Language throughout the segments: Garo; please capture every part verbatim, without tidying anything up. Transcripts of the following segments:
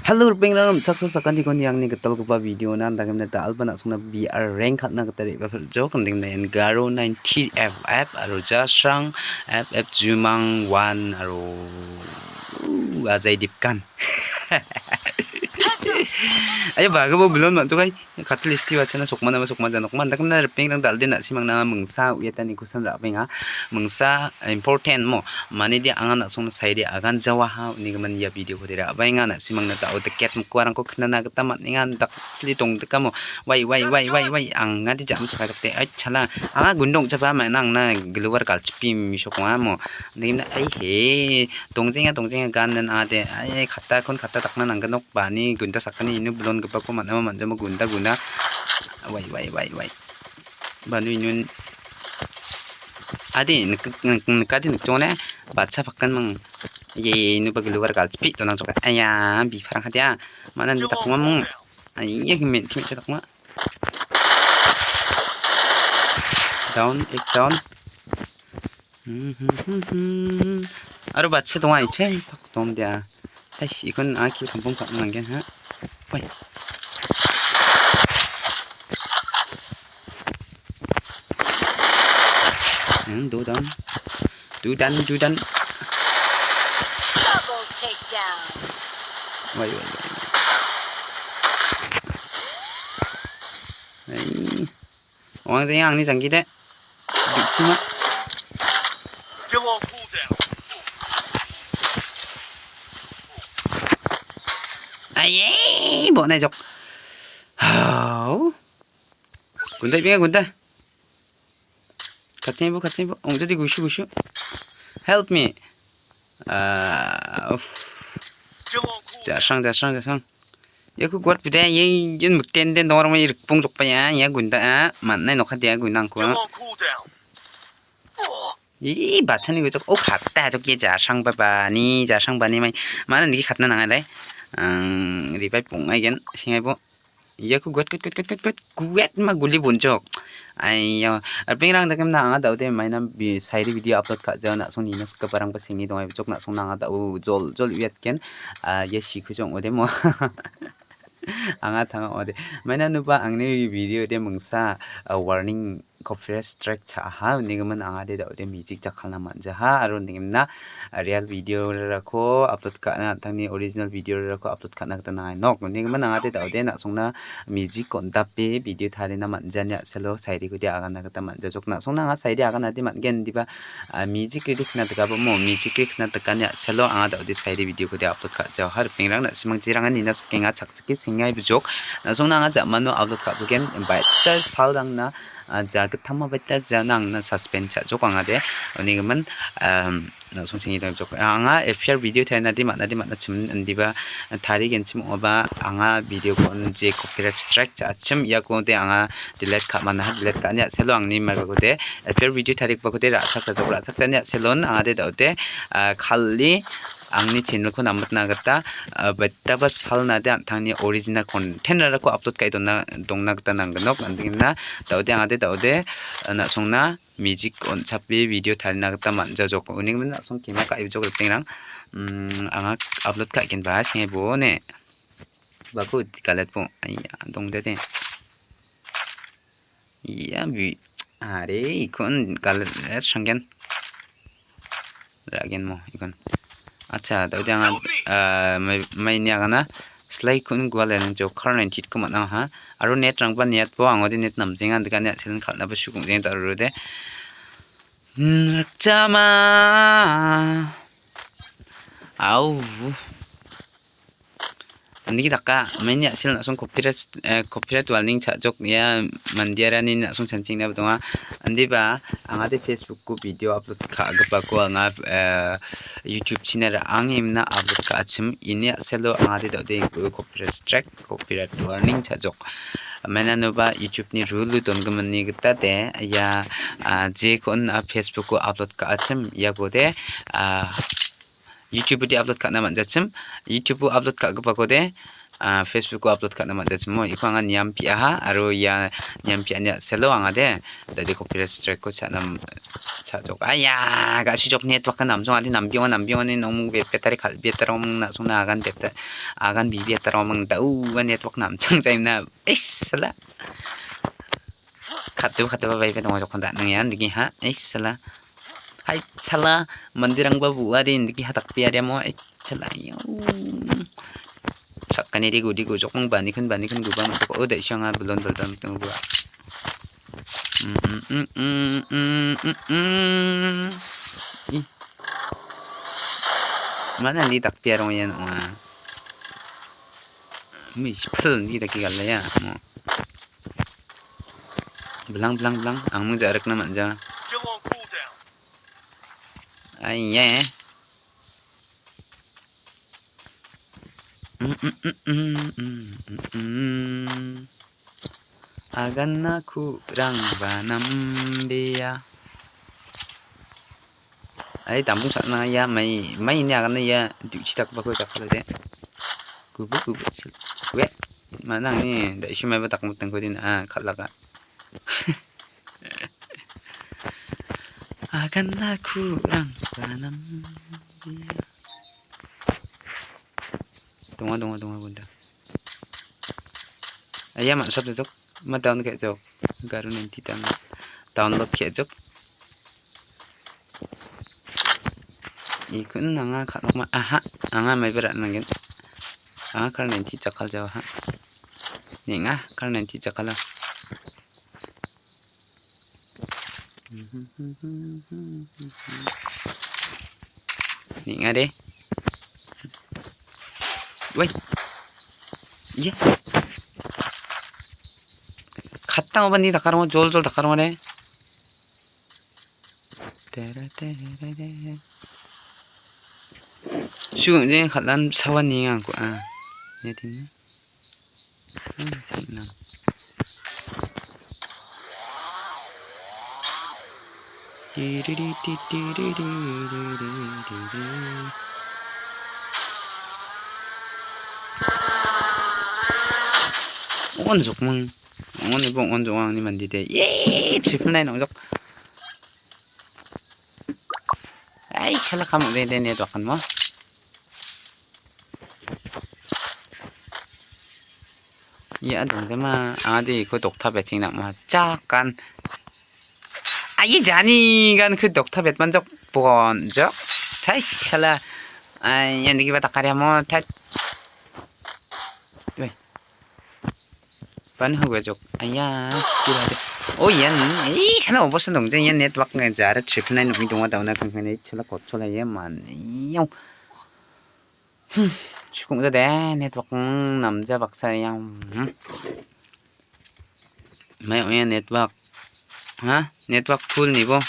Hello, ripengrang, rimchaksoa sakantikon iangni gitalgipa videona, andakemna da·alba na·songna B R rank ka·na gita re·bapil·jok, andakemna ian Garo ninety F F aro Jasrang F F Jumang one aro Ajai Dipkan. Ayo, bagabo belon man·jokai. Katil isti wachana sokmanaba sokma janokma, andakemna ripengrang da·alde na·simangna mingsa uiatanikosan ra·benga. Mingsa important mo. Manede anga na·songna saide agan jawaha, unigimin ia videokode ra·baenga, na·simangna da·o diket mikuarangko knana gita man·enga, dakpli dongdikamo. Wai, wai, wai, wai, wai, angade jam·chakadakte, ai, chala. Anga gundong jaba ma·ena angna global galchipi misok ong·a mo. Nina, ai, he, dongjenga, dongjenga, gan nen ade, ai, katta kon katta dakna nanggnok, bani gunda sakani ino bilon gipako man·ama man·jamo gunda, gunda. Wai, wai, wai, wai. Banu inun. Adi, nik-, nik-, nikadi nikjone, bacha pakan mang. Ye, inu bagi luar galpi tonang coba. Aya, biparang hadia. Mana ni takma mung. Aya, kimin, kimin takma. Down, ek down. Hmm, hmm, hmm, hmm. Aro bacha donga iche, pak dom dia. Hai, ikon aki kampung pak nanggen ha. Wai. Hmm, do down. Do down, do down. Double takedown. Wai, wai, wai, wai. Hai. Ong teng angni jangki de. Biktima. Aye, bo nai jok. Hau. Gunda, binga gunda. Katni bo, katni bo. Ong jadi gusu, gusu. Help me. Ah, uff. Jasang, jasang, jasang. Ia ku kuat pide, ia yen mukten den dong orang mai rikpung jok pa ya, ia gunda, ah, mana nokha dia gunda angku, ah. Ih, bathani gojok, oh, katta jok ia jasang baba ni, jasang bani mai. Mana niki katna nangai lai. Ang, ribai pung ai gen, singai bo. Ia ku kuat, kuat, kuat, kuat, kuat, kuat, kuat ma guli bonjok. Ai, ya, arpeng rang dakem na anga daude maina bi-, sairi video upload ka jao na song nina skip barang ba singi dong ai jok na song na anga dau jol, jol uiat ken. Ah, ia siku jong ode mo. Anga tanga ode. Maina nuba angni video de mingsa, ah, warning copyright strike cha·aha. Unigimin anga de da·ode music jakkalna man·jaha. Aro unigimna, ah, real video rako upload ka·na an·tangni original video rako upload ka·na gita nangai nok. Unigimin anga de da·ode na·songna music on·dape video tarina man·jani a·selo sairikode agana gita man·jajok. Na·songna anga sairi aganade man·gen indiba, ah, music rikna dikabamo, music rikna dikani a·selo anga da·ode sairi video kode upload ka·jaoha ripengrang na·simang jirangni nina sokenga chakchike sengai bijok. Na·songna anga ja·mano upload ka·bogen baita salrangna, ah, ja gittama baita jana angna suspend cha·jok angade. Unigimin, ehm, na·song sengi dam jok. Anga F R video tainadi man·adi man·achim indiba tarigenchim ong·aba anga video kon je copyright strike cha·achim iakode anga delete ka·manaha, delete ka·ani a·selo angni maibagode F R video tarikbakode ra·chakchajok, ra·chakjani a·selon angade da·ode, ah, kal·e angni channel-ko namatna gita, ah, baitaba salnade an·tangni original content-rarako upload ka·e dona, dongna gita nanggnok. Antingna da·ode angade da·ode, ah, na·songna music on·chape video tarina gita man·jajok. Unigimin na·song kema ka·e bijok ripengrang. Mm, anga upload ka·genba senge bo ne. Baku galet bo. Aiya, dongde de. Ia bi-, are ikon galet sanggen. Ra·gen mo ikon. Acha, da·ode anga, ah, mai, maini agana slai kun gual ene jokar nine tit ko man·a ha. Aro net rangba net bo angode net namjenga andikani a·selin kal·naba sukong jeng da·rode. Hmm, rakchama. Au. Andiki daka, maini a·sel na·song copyright, eh, copyright warning cha·jok ia mandiarani na·song chanchingna donga. Andiba, angade Facebook-o video upload ka·gipako anga, eh, YouTube channel-o angimna upload ka·achim. Ini a·selo angade da·ode copyright strike, copyright warning cha·jok. Maina noba YouTube-ni rule-o dongiminni gita de, ia, ah, jekon, ah, Facebook-o upload ka·achim, iakode, ah, YouTube-ode upload ka·na man·jachim, YouTube-o upload ka·gipakode, ah, Facebook-o upload ka·na man·jachimo. Iko anga niampiaha, aro ia niampiani a·selo anga de, dade copyright strike-ko cha·na, cha·jok. Aya, ga·sijok network-a namsong adi nambionga, nambionga ni nong bet-, betari kal-, betara omong na·songna agan beta-, agan bi betara omong da, u, network namchang jaimna. Eish, sala. Katu, katu ba bai bai dongo jokon da nang ya, indiki ha. Eish, sala. Hai, sala. Mandirangba bu·ade indiki ha dakpia de mo. Eish, sala. Yo. Sakani de gudi gujok nang bani kun, bani kun guba mo. Oh, da isanga belon belon tong gua. Mm, mm, mm. Ih. Mana ni dakpia rong ian ong·a. Mi sipil ni dake gala ya. Mo. Belang, belang, belang. Ang mung ja·rikna man·ja. Ai, ye. Mm, mm, mm, mm, mm, mm, mm. Aganna kurangba nambea. Ai, dambung sa·na ia mai, mai ini aganna ia duchi dakgipako jakkalode. Gubuk, gubuk, sil-, we. Mana angni da·isi maiba dakmotengko din, ah, kal·aka. Aganna kurangba nambea. Donga, donga, donga, gunda. Aya, ma·sot dok. Ma down ke jok. Garu ninety down. Download ke jok. Ikun anga ka·nok ma-, aha, anga maiba ra·nanggen. Anga kar ninety jakal jawa ha. Nenga, kar ninety jakala. Neng·ade. Wai. Iya. Kattang oba ni dakarongo, jol jol dakarongo de. Tere, tere, tere. Su je kal·an sawan ni angko a. Ya tin. Hmm, tin. Ong·on jokming. Ong·on ibo ong·on jok angni mande de. Ye, triple nine ong·jok. Ai, sala kamu de, de, ne dokan mo. Ia dongdema, ade iko dokta beching nang·ma jakan. Ai, jani gan ke dokta bet manjok bon jok. Thai sala. Ai, yang dikiba takaria mo, thai. Weh. Pan ho gajok. Aya, kira de. Oh, ian, eh, sana obosan dong. Ian network ngai jara triple nine nokni donga dauna kangkang ni chala kotsola ian man. Iau. Hmm, sukung de network, hmm, namja baksa iau. Hmm. Mai oya network. Ha? Network full nibo.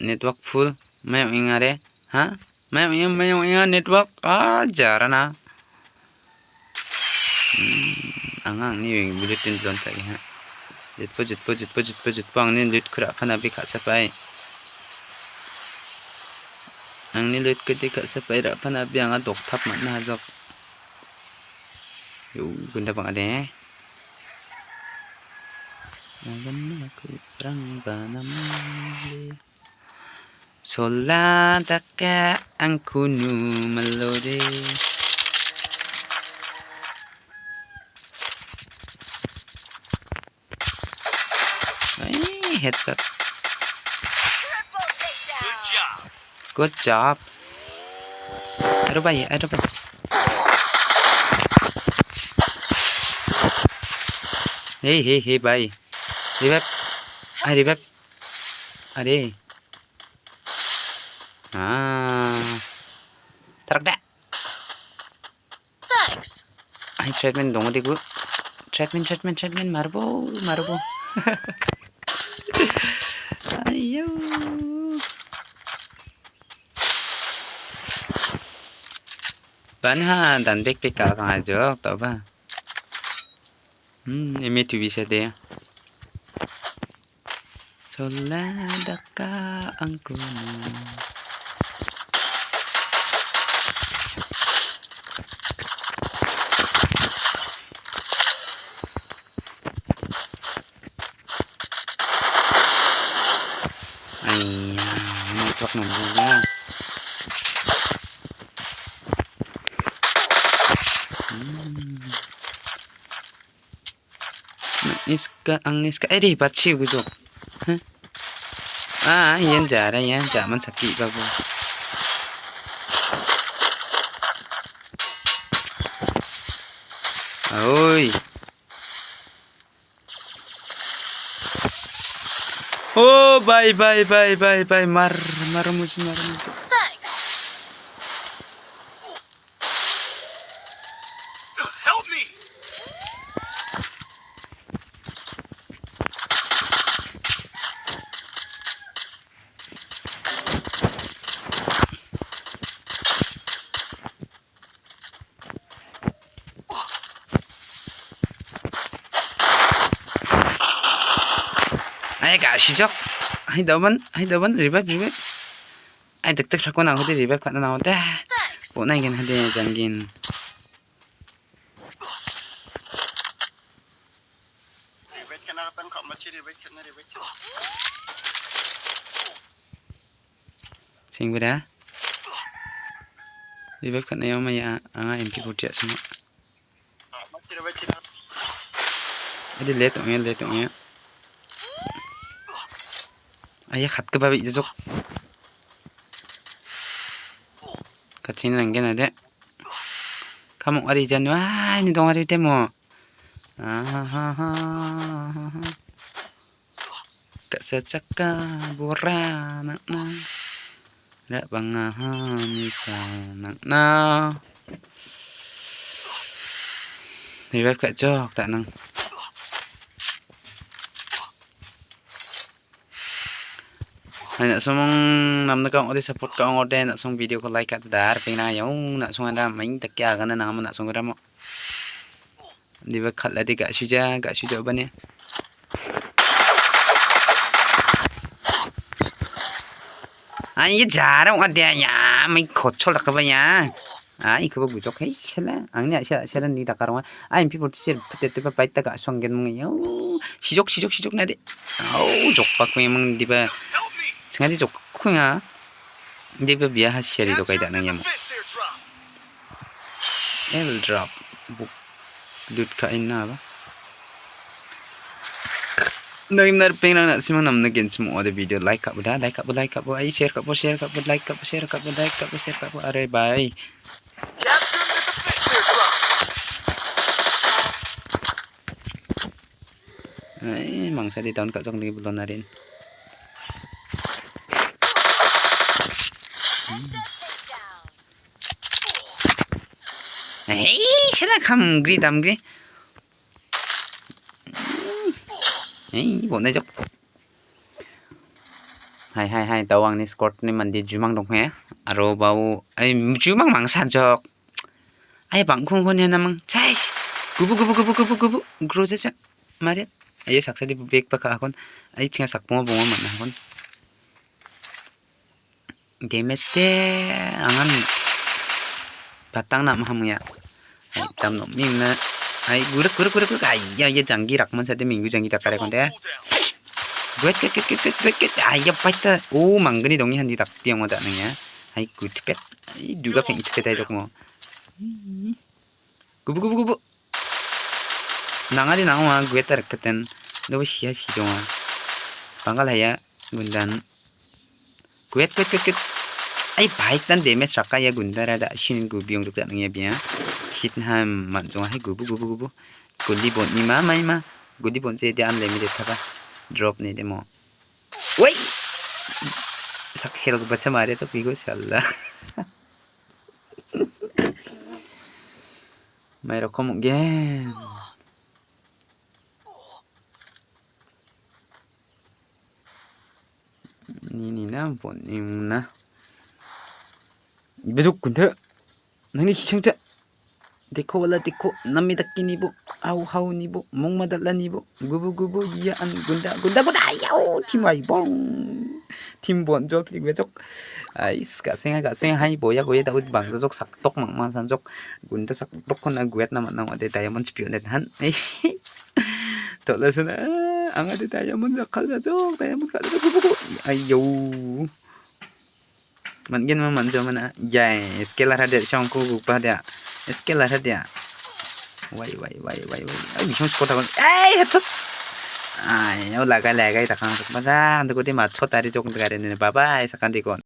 Network full. Mai ong·engare. Ha? Mai ong·enga, mai ong·enga, network. Ah, jarana. Hmm, anga angni bulletin don tagi ha. Jitpo, jitpo, jitpo, jitpo, jitpo, angni loot kura aphan abi ka·sapai. Angni loot kudi ka·sapai ra aphan abi anga doktap man·a hajok. Yo, gunda bang·a de. Aganna kurangba nambia. Sola dake angkunu melode. Ai, headshot. Good job. Aduh, bhai, aduh, bhai. Hey, hey, hey, bhai. Revive. Ah, revive. Are. Ah. Tarak dah. Thanks. Ai, treatment dong, degu. Treatment, treatment, treatment, marbo, marbo. Ayo. Banha dan backpack ka kang ajo, tau ba. Hmm, eme tu bisa de. Sola daka angkunu. Iya, ini truk nang ya. Hmm. Iska, angni iska, eh, deh, bachi gujok. Hah? Ah, iyan jara, iyan jaman sakki babu. Oi. Oh, bye, bye, bye, bye, bye. Mar, mar musi, mar musi. Help me! Ai, ka·sijok. Ai, doban, ai, doban, revive, revive. Ai, tek tek sakon nangkode, revive ka·na nangkode. Bona ingin hade jangin. Revive ka·na, revive ka·na. Sing beda. Revive ka·na ya, ma ya, anga M P forty ya, sima. Adi, let ong ya, let ong ya. Aya, khatgipa bi·jajok. Kachina nanggen ade. Kamok ari jan, wah, ini dong ari temo. Ahaha. Ka·sa chakka bora nang·na. Ra bang·aha misa nang·na. Revive ka·jok, ta·nang. Hai, na·song namna ka ong·ode, support ka ong·ode, na·song video ko like ka·ode, dar peng nang ayong, na·song anda main dake agana nangamo na·song gramo. Diba kal·ade ga·suja, ga·suja obane. Ah, iya jarang ada ya, main kocol tak apa ya. Ah, iko ba gujok, hei, sala. Angni asa, sala ni dakar wa. Ah, M P forty sir, pete, pete, pa, paita ka song gen mung ya. Sijok, sijok, sijok nade. Au, jokpak memang diba. Sengadi jok, kuya. Diba biya ha share do kai da nang ya mo. L drop. Buk. Dut ka inna ba. Nang imnar peng nang na simang namna gen simo ode video like ka bo da, like ka bo, like ka bo, ai share ka bo, share ka bo, like ka bo, share ka bo, like ka bo, share ka bo. Are bye. Ai, mangsa di down ka jok ni belon arin. Hei, sala kam gri dam gri. Hei, bon·e jok. Hai, hai, hai, tao angni squad ni mande jumang dong he. Aro bau, ai, jumang mangsa jok. Ai, bangkong kon ya namang. Chais. Gubu, gubu, gubu, gubu, gubu. Gro ja, ja. Mare. Ai, saksa di bek baka akon. Ai, tinga sakpongo bongo mana akon. Damage de angan patang nam ham ya. Ai, tam nom ni na. Ai, guruk, guruk, guruk, guruk. Ai, ya, ya, janggi rakman sade minggu janggi takare konde. Guet, guet, guet. Ai, ya, paita. Oh, manggani dongi handi tak tiang mo tak nang ya. Ai, gutpet. Ai, duga kan itpet ai dok mo. Gubu, gubu, gubu. Nangade nango, ah, gueta riketen. Dobo sia si donga. Banggal haya, gundan. Guet, guet, guet, guet. Ai, baik dan damage raka ya gundara da. Shin gubi ong dukdak nang ya bia. Shit ham, man donga hai gubu, gubu, gubu. Guli bon ni ma, mai ma. Gudi bonche de unlimited thaba. Drop ni demo. Woi! Saksel ko bacha mare to pigo shala. Mai rokom gen. Nini na bon ni muna. Ibe jok kunte. Nangni kichangcha. Dekho wala dekho. Nami dakki nibo. Hau hau nibo. Mongma dal·a nibo. Gubu gubu. Ia an gunda gunda gunda. Ayau. Tim ai bong. Tim bon jok ibe jok. Ais, ka·senga, ka·senga. Hai, boya, boya. Daud bang jok saktok mang mang san jok. Gunda saktok kona guet na man na wade diamond spion han. Lasana, anga de diamond jakkalna jok, diamond kal-, ayo. Man·gen ma man·jo mana. Jai, skill ara de shongku gupa dia. Skill ara dia. Wai, wai, wai, wai, wai. Ai, bisong support agon. Ai, headshot. Ai, yo lagai, lagai, takang, takang. Bada, ando ko de matchot ari jok gare ne. Bye bye, sakan dikon.